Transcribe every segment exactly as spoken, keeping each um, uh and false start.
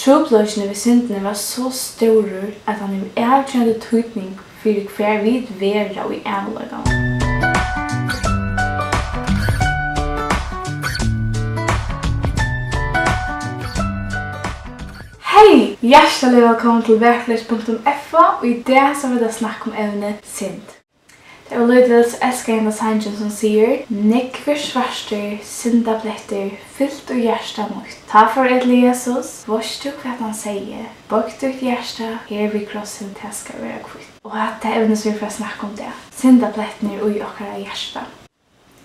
Trupulleikin við syndini var so stórur, at hann hevur avgerandi týdning fyri, hvar vit vera í ævinleikanum. Hey! Hjartaliga vælkomin til Vakurleikin punktum F O, og í dag so vil eg snakka um evnið synd. Tað var lítil, so elskaði eg henda sangin, sum sigur: "Nógvir svartir syndablettir fyltu hjarta mítt. Tá fór eg til Jesus, veitst tú, hvat hann segði? Boygd títt hjarta her við krossin, tað skal vera hvítt." Og hatta evnið, sum vit fara at snakka um í dag, syndablettirnir í okkara hjarta.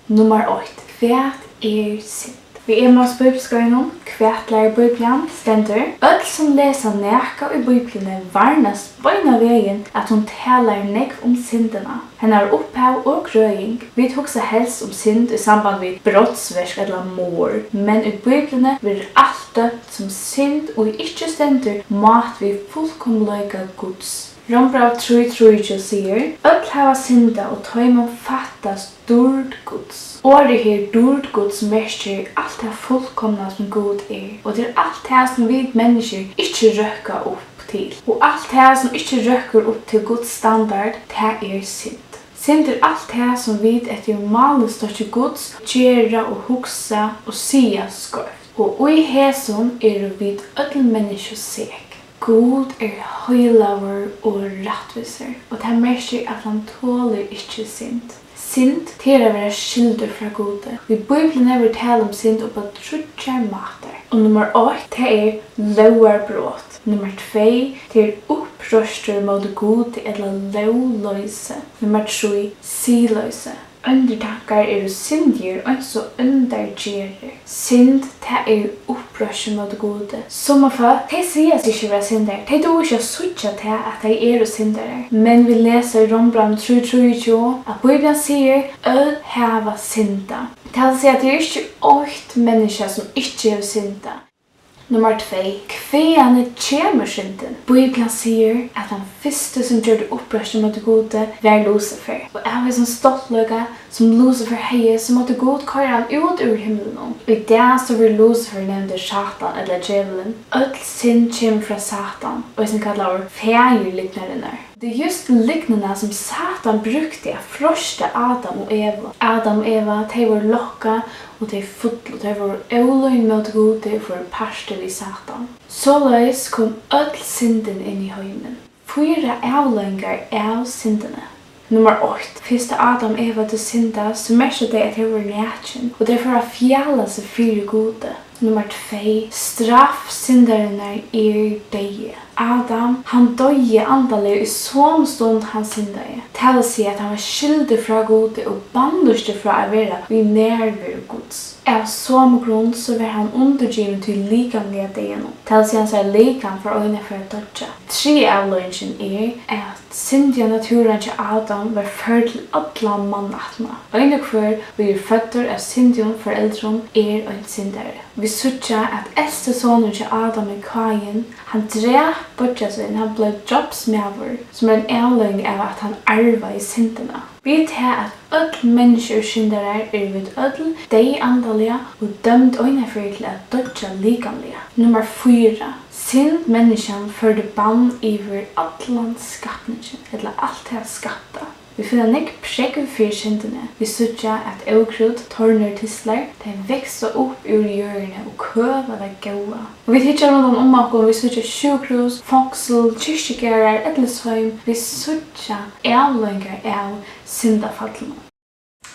Nummar eitt. Hvat er synd? Við Emmaus bíbliuskeiðinum, Hvat lærir Bíblian?, stendur: "Øll, sum lesa nakað í Bíbliuni, varnast beinanvegin, at hon talar nógv um syndina, hennara upphav og grøðing. Vit hugsa helst um synd í samband við brotsverk ella morð, men í Bíbliuni verður alt dømt sum synd, ið ikki stendur mát við fullkomleika Guds." Rómbræv trý trýogtjúgu sigur: "Øll hava syndað, og teimum fattast dýrd Guds." Orðið her, dýrd Guds, merkir alt tað fullkomna, sum Gud er, og tað er alt tað, sum vit menniskjur ikki røkka upp til. Og alt tað, sum ikki røkkur upp til Guds standard, tað er synd. Synd er alt tað, sum vit eftir málastokki Guds gera og hugsa og siga skeivt. Og í hesum eru vit øll menniskju sek. Gud er heilagur og rættvísur, og tað merkir, at hann tolir ikki synd. Synd, tað er at vera skildur frá Gudi. Í Bíbliuni verður talað um synd upp á tríggjar mátar. Og nummar eitt, tað er lógarbrot. Nummar tvey, tað er uppreistur móti Gudi ella lógloysi. Nummar trý, siðloysi. Óndir tankar eru syndigir, eins og óndar gerðir. Synd, tað er uppreistur móti Gudi. Summi fólk, tey siga seg ikki vera syndarar. Tey duga ikki at síggja tað, at tey eru syndarar. Men vit lesa í Rómbrævinum trý trýogtjúgu, at Bíblian sigur: "Øll hava syndað." Tað vil siga, at tað er ikki eitt menniskja, sum ikki hevur syndað. Nummar tvey. Hvaðani kemur syndin? Bíblian sigur, at tann fyrsti, sum gjørdi uppreistur móti Gudi, var Lucifer. Og av hesum stoltleika, sum Lucifer hevði, so mátti Gud koyra hann út úr himlinum. Í dag so verður Lucifer nevndur Satan ella Djevulin. Øll synd kemur frá Satan, eisini kallaður faðir lygnarinnar. Tað er júst lygnina, sum Satan brúkti at freista Adam og Evu. Adam og Eva, tey vóru lokkað, og tey fullu, tey vóru ólýdig móti Gudi og fóru partur við Satan. Soleiðis kom øll syndin inn í heimin. Fýra avleiðingar av syndini. Nummar eitt. Fyrst Adam og Eva, tey syndaðu, so merkti tað, at tey vóru nakin, og tey fóru at fjala seg fyri Gudi. Nummar tvey. Straff syndarinnar er deyði. Adam, hann doyði andaliga í somu stund, hann syndaði. Tað vil siga, at hann var skildur frá Gudi og bannlýstur frá at vera í nærveru Guds. Av somu grund, so var hann undirgivin tí likamliga deyðanum. Tað vil siga, hansara likam fór einaferð at doyggja. Triðja avleiðingin er, at syndiga natúran hjá Adam var førd til allan mannaættina. Ein og hvør, ið er føddur av syndigum foreldrum, er ein syndari. Vit síggja, at elsti sonurin hjá Adami, Káin, hann drap beiggja sín, hann bleiv drápsmaður, sum er ein avleiðing av, at hann arvaði syndina. Við tað, at øll menniskju eru syndarar, eru vit øll deyð andaliga og dømd einaferð til at doyggja likamliga. Nummar fýra. Synd menniskjan førdi bann yvir allan skapningin, ella alt tað skapta. Vit finna nógv prógv fyri syndini. Vit síggja, at ókrút, tornir, tistlar, tey vaksa upp úr jørðini og køva tað góða. Og vit hyggja rundan um okkum, vit síggja sjúkrahús, fongsul, kirkjugarðar, ellisheim. Vit síggja avleiðingar av syndafallinum.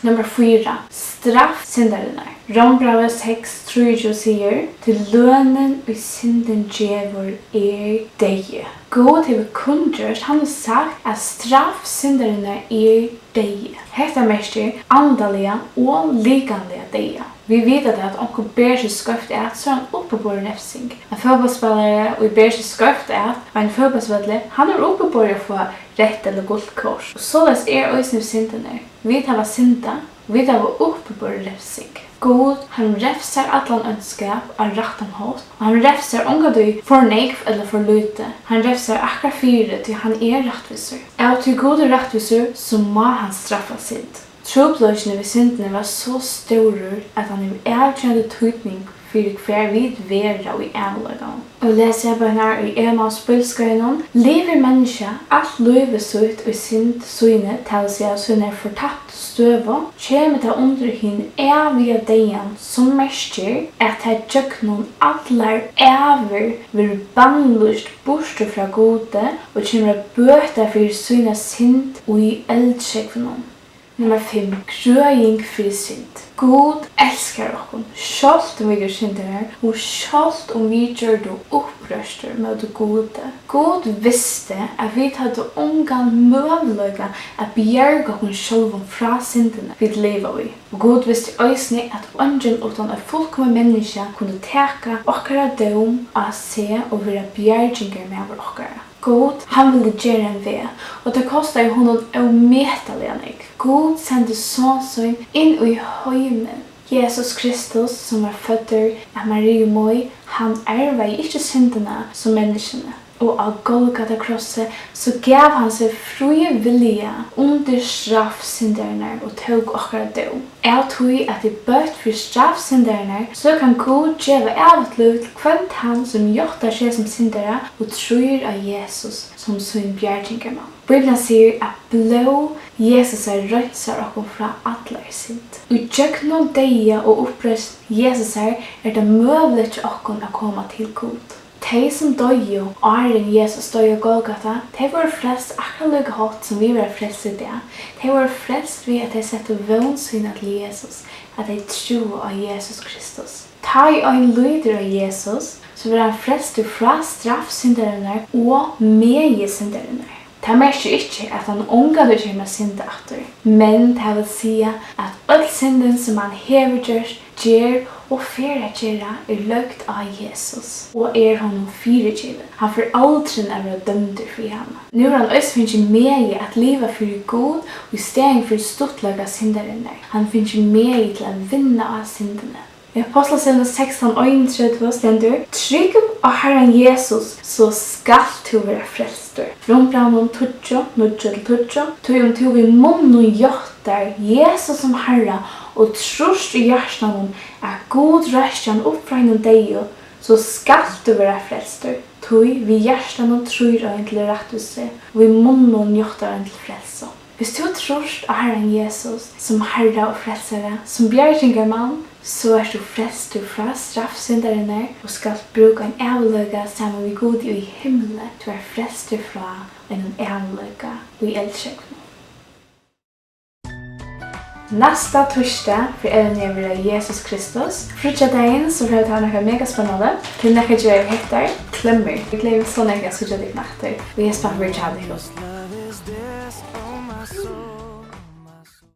Nummar fýra. Straff syndarinnar. Rómbrævið seks trýogtjúgu sigur: "Tí lønin, ið syndin gevur, er deyði." Gud hevur kunngjørt, hann hevur sagt, at straff syndarinnar er deyði. Hetta merkir andaliga og likamliga deyða. Vit vita tað, at onkur ber seg skeivt at, so er hann uppiborin refsing. Ein fótbóltsspælari, ið ber seg skeivt at á einum fótbóltsvølli, hann hevur uppiborið at fáa reytt ella gult kort. Og soleiðis er eisini við syndirnar. Vit hava syndað, vit hava uppiborið refsing. Gud, hann refsar allan óndskap á rættan hátt, og hann refsar ongantíð for nógv ella for lítið. Hann refsar akkurát fyri, tí hann er rættvísur. Av tí Gud er rættvísur, so má hann straffa synd. Trupulleikin við syndini var so stórur, at hann hevur avgerandi týdning fyri hvar vit vera í ævinleikanum. Og lesa bønirnar í Emmaus bílskeiðinum: Livir menniskja alt lívið sítt í synd síni, tað vil siga sínar fortaptu støðu, kemur tað undir hin æviga deyðan, sum merkir, at tað gjøgnum allar ævir verður bannlýst burtur frá Gudi og kemur at bøta fyri sína synd í eldsjógvinum. Nummar fimm, grøðing fyri synd. Gud elskar okkum, sjálvt um vit eru syndarar og sjálvt um vit gjørdu uppreistur móti Gudi. Gud visti, at vit høvdu ongan møguleika at bjarga okkum sjálvum frá syndini, vit liva í. Og Gud visti eisini, at eingin uttan eitt fullkomið menniskja kundi taka okkara dóm á seg og vera bjargingarmaður okkara. Gud, hann vildi gera ein veg, og tað kostaði honum ómetaliga nógv. Gud sendi son sín inn í heimin. Jesus Kristus, sum var føddur av Mariu Moy, hann arvaði ikki syndina sum menniskjuni. Og á Golgata krossi, so gav hann seg frívilliga undir straff syndarinnar og tók okkara dóm. Av tí at eg bøtt fyri straff syndarinnar, so kann Gud geva ævigt lív til hvønn tann, sum játtar seg sum syndara og trýr á Jesus sum sín bjargingarmann. Bíblian sigur, at blóð Jesusar reinsar okkum frá allari synd. Í gjøgnum deyða og uppreisn Jesusar er tað møguligt hjá okkum at koma til Gud. Tey, sum doyðu, áðrenn Jesus doyði á Golgata, tey vóru frelst akkurát líka hátt, sum vit verða frelst í dag. Tey vóru frelst við, at tey settu vón sína til Jesus, at tey trúðu á Jesus Kristus. Tá ið ein lítur á Jesus, so verður hann frelstur frá straff syndarinnar og megi syndarinnar. Tað merkir ikki, at hann ongantíð kemur at synda aftur, men tað vil siga, at øll syndin, sum hann hevur gjørt, ger og fer at gera, er løgd á Jesus og er honum fyrigivin. Hann fer aldrin at verða dømdur fyri hana. Nú hevur hann eisini fingið megi at liva fyri Gud í staðin fyri stuttleika syndarinnar. Hann hevur fingið megi til at vinna á syndini. Í Ápostlasøguni sekstan einogtretivu stendur: Trúgv á Harran Jesus, so skalt tú vera frelstur. Rómbrævinum tíggju, níggju til tíggju: Tí um tú við munninum játtar Jesus sum Harra og trýrt í hjartanum, at Gud reisti hann upp frá hinum deyðu, so skalt tú vera frelstur. Tí við hjartanum trýr ein til rættvísi, og við munninum játtar ein til frelsu. Viss tú trýrt á Harran Jesus sum Harra og Frelsara, sum bjargingarmann, so ert tú frelstur frá straff syndarinnar og skalt brúka ein ævinleika saman við Gudi í himli. Tú ert frelstur frá einum ævinleika í eldsjógvinum. Næsta týsdag fer evnið at vera Jesus Kristus. Fríggjadagin, so fara vit at hava nakað mega spennandi. Til nakað gera við hettar, klemmur. Eg gleði meg so nógv at síggja tykkum aftur. Og eg spæli við Charlie.